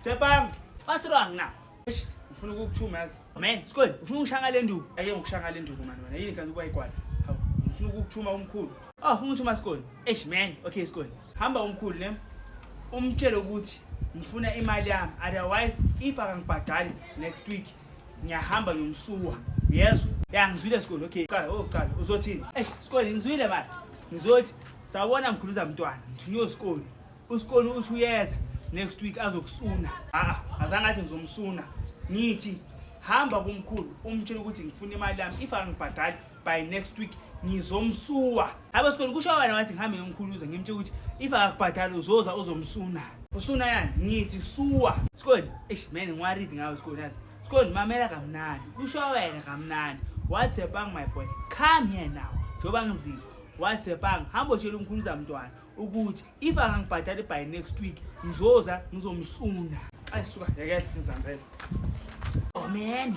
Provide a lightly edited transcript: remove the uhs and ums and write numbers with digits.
Tsepang, What's wrong now? Eish, ngifuna ukukuthuma yazi. Man, Skoni, ufuna ungishaya ngale nduku? Ake ngikushaya ngale nduku mani wena. Yini kanti uba igwala? Hawu, ngifuna ukukuthuma umkhulu. Oh, ufuna ukuthuma Skoni. Eish man, okay Skoni. Hamba umkhulu ne. Umtshele ukuthi ngifuna imali yami. Otherwise if akangibhadali next week ngiyahamba ngiyomsuwa. Uyezwa? Ya ngizwile Skoni, okay. Qala, oh qala, uzothini? Eish, Skoni ngizwile manje. Ngizothi sawubona mkhuluza mntwana, ngithunywe uSkoni. USkoni uthi uyeza next week azokusuna. A azange athi ngizomsuna. Ngithi hamba kumkhulu umtshele ukuthi ngifuna imali yami if akangibhadali by next week ngizomsuwa. Hayibo Skoni kusho wena wathi ngihambe ngiyomkhuluza ngimtshele ukuthi if akakubhadali uzoza uzomsuna. Usuna yani? Ngithi suwa. Skoni, eish man ngiworried ngawe Skoni yazi. Skoni mamela kamnandi. Kusho wena kamnandi. What's a bang my boy? Come here now. Njengoba ngizile. What's a bang? Hamba utshela umkhuluza mntwana ukuthi if akangibhadali by next week ngizoza ngizomsuna. Ayi suka yekela ngizihambele. Oh man.